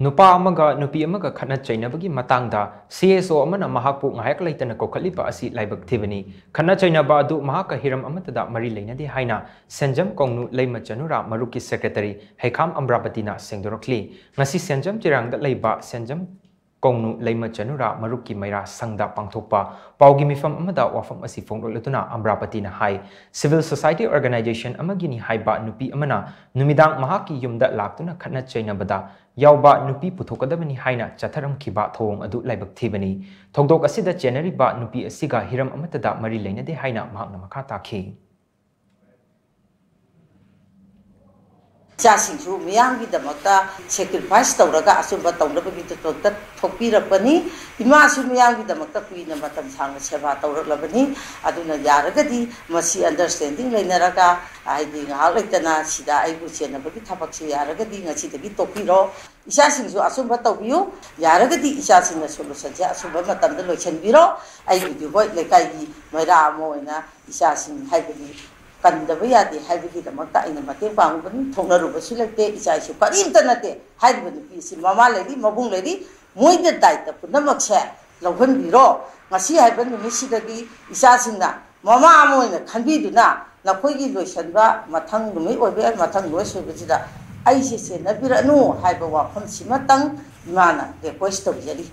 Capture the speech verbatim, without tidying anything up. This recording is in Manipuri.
ꯅꯨꯄꯥ ꯑꯃꯒ ꯅꯨꯄꯤ ꯑꯃꯒ ꯈꯠꯅ ꯆꯩꯅꯕꯒꯤ ꯃꯇꯥꯡꯗ C S O ꯑꯃꯅ ꯃꯍꯥꯛꯄꯨ ꯉꯥꯏꯍꯥꯛ ꯂꯩꯇꯅ ꯀꯧꯈꯠꯂꯤꯕ ꯑꯁꯤ ꯂꯥꯏꯕꯛ ꯊꯤꯕꯅꯤ꯫ ꯈꯠꯅ ꯆꯩꯅꯕ ꯑꯗꯨ ꯃꯍꯥꯛꯀ ꯍꯤꯔꯝ ꯑꯃꯠꯇꯗ ꯃꯔꯤ ꯂꯩꯅꯗꯦ ꯍꯥꯏꯅ ꯁꯦꯟꯖꯝ ꯀꯧꯅꯨ ꯂꯩꯃ ꯆꯅꯨꯔꯥ ꯃꯔꯨꯞꯀꯤ ꯁꯦꯀ꯭ꯔꯦꯇꯔꯤ ꯍꯩꯈꯥꯝ ꯑꯝꯕ꯭ꯔꯥꯕꯇꯤꯅ ꯁꯦꯡꯗꯣꯔꯛꯂꯤ꯫ ꯉꯁꯤ ꯁꯦꯟꯖꯝ ꯆꯤꯔꯥꯡꯗ ꯂꯩꯕ ꯁꯦꯟꯖꯝ ꯀꯧꯅꯨ ꯂꯩꯃ ꯆꯅꯨꯔꯥ ꯃꯔꯨꯞꯀꯤ ꯃꯩꯔꯥ ꯁꯪꯗ ꯄꯥꯡꯊꯣꯛꯄ ꯄꯥꯎꯒꯤ ꯃꯤꯐꯝ ꯑꯃꯗ ꯋꯥꯐꯝ ꯑꯁꯤ ꯐꯣꯡꯗꯣꯛꯂꯗꯨꯅ ꯑꯝꯕ꯭ꯔꯥꯄꯇꯤꯅ ꯍꯥꯏ, civil society organization ꯑꯃꯒꯤꯅꯤ ꯍꯥꯏꯕ ꯅꯨꯄꯤ ꯑꯃꯅ ꯅꯨꯃꯤꯗꯥꯡ ꯃꯍꯥꯛꯀꯤ ꯌꯨꯝꯗ ꯂꯥꯛꯇꯨꯅ ꯈꯠꯅ ꯆꯩꯅꯕꯗ ꯌꯥꯎꯕ ꯅꯨꯄꯤ ꯄꯨꯊꯣꯛꯀꯗꯕꯅꯤ ꯍꯥꯏꯅ ꯆꯠꯊꯔꯝꯈꯤꯕ ꯊꯧꯑꯣꯡ ꯑꯗꯨ ꯂꯥꯏꯕꯛ ꯊꯤꯕꯅꯤ꯫ ꯊꯧꯗꯣꯛ ꯑꯁꯤꯗ ꯆꯦꯟꯅꯔꯤꯕ ꯅꯨꯄꯤ ꯑꯁꯤꯒ ꯍꯤꯔꯝ ꯑꯃꯠꯇꯗ ꯃꯔꯤ ꯂꯩꯅꯗꯦ ꯍꯥꯏꯅ ꯃꯍꯥꯛꯅ ꯃꯈꯥ ꯇꯥꯈꯤ꯫ ꯏꯆꯥꯁꯤꯡꯁꯨ ꯃꯤꯌꯥꯝꯒꯤꯗꯃꯛꯇ sacrifice ꯇꯧꯔꯒ ꯑꯆꯨꯝꯕ ꯇꯧꯅꯕꯒꯤꯗꯃꯛꯇ ꯊꯣꯛꯄꯤꯔꯛꯄꯅꯤ꯫ ꯏꯃꯥꯁꯨ ꯃꯤꯌꯥꯝꯒꯤꯗꯃꯛꯇ ꯀꯨꯏꯅ ꯃꯇꯝ ꯁꯥꯡꯅ ꯁꯦꯕꯥ ꯇꯧꯔꯛꯂꯕꯅꯤ꯫ ꯑꯗꯨꯅ ꯌꯥꯔꯒꯗꯤ ꯃꯁꯤ understanding ꯂꯩꯅꯔꯒ, ꯍꯥꯏꯗꯤ, ꯉꯥꯏꯍꯥꯛ ꯂꯩꯇꯅ ꯁꯤꯗ ꯑꯩꯕꯨ ꯆꯦꯟꯅꯕꯒꯤ ꯊꯕꯛꯁꯤ ꯌꯥꯔꯒꯗꯤ ꯉꯁꯤꯗꯒꯤ ꯇꯣꯛꯄꯤꯔꯣ꯫ ꯏꯆꯥꯁꯤꯡꯁꯨ ꯑꯆꯨꯝꯕ ꯇꯧꯕꯤꯌꯨ꯫ ꯌꯥꯔꯒꯗꯤ ꯏꯆꯥꯁꯤꯡꯅ solutionꯁꯦ ꯑꯆꯨꯝꯕ ꯃꯇꯝꯗ ꯂꯣꯏꯁꯤꯟꯕꯤꯔꯣ꯫ ꯑꯩꯒꯤꯗꯤ, ꯍꯣꯏ, ꯂꯩꯀꯥꯏꯒꯤ ꯃꯩꯔꯥ ꯑꯃ ꯑꯣꯏꯅ ꯏꯆꯥꯁꯤꯡ ꯍꯥꯏꯕꯗꯤ ꯀꯟꯗꯕ ꯌꯥꯗꯦ ꯍꯥꯏꯕꯒꯤꯗꯃꯛꯇ ꯑꯩꯅ ꯃꯇꯦꯡ ꯄꯥꯡꯉꯨꯕꯅꯤ꯫ ꯊꯣꯛꯅꯔꯨꯕꯁꯨ ꯂꯩꯇꯦ, ꯏꯆꯥ ꯏꯁꯨ ꯀꯔꯤꯝꯇ ꯅꯠꯇꯦ꯫ ꯍꯥꯏꯔꯤꯕ ꯅꯨꯄꯤ ꯑꯁꯤ ꯃꯃꯥ ꯂꯩꯔꯤ, ꯃꯕꯨꯡ ꯂꯩꯔꯤ, ꯃꯣꯏꯗ ꯗꯥꯏꯇ ꯄꯨꯝꯅꯃꯛꯁꯦ ꯂꯧꯍꯟꯕꯤꯔꯣ꯫ ꯉꯁꯤ ꯍꯥꯏꯕ ꯅꯨꯃꯤꯠꯁꯤꯗꯒꯤ ꯏꯆꯥꯁꯤꯡꯅ ꯃꯃꯥ ꯑꯃ ꯑꯣꯏꯅ ꯈꯟꯕꯤꯗꯨꯅ ꯅꯈꯣꯏꯒꯤ ꯂꯣꯏꯁꯤꯟꯕ ꯃꯊꯪ ꯅꯨꯃꯤꯠ ꯑꯣꯏꯕ ꯌꯥꯏ, ꯃꯊꯪ ꯂꯣꯏ ꯁꯣꯏꯕꯁꯤꯗ ꯑꯩꯁꯦ ꯆꯦꯟꯅꯕꯤꯔꯛꯑꯅꯨ ꯍꯥꯏꯕ ꯋꯥꯐꯝꯁꯤꯃꯇꯪ ꯏꯃꯥꯅ request ꯇꯧꯖꯔꯤ꯫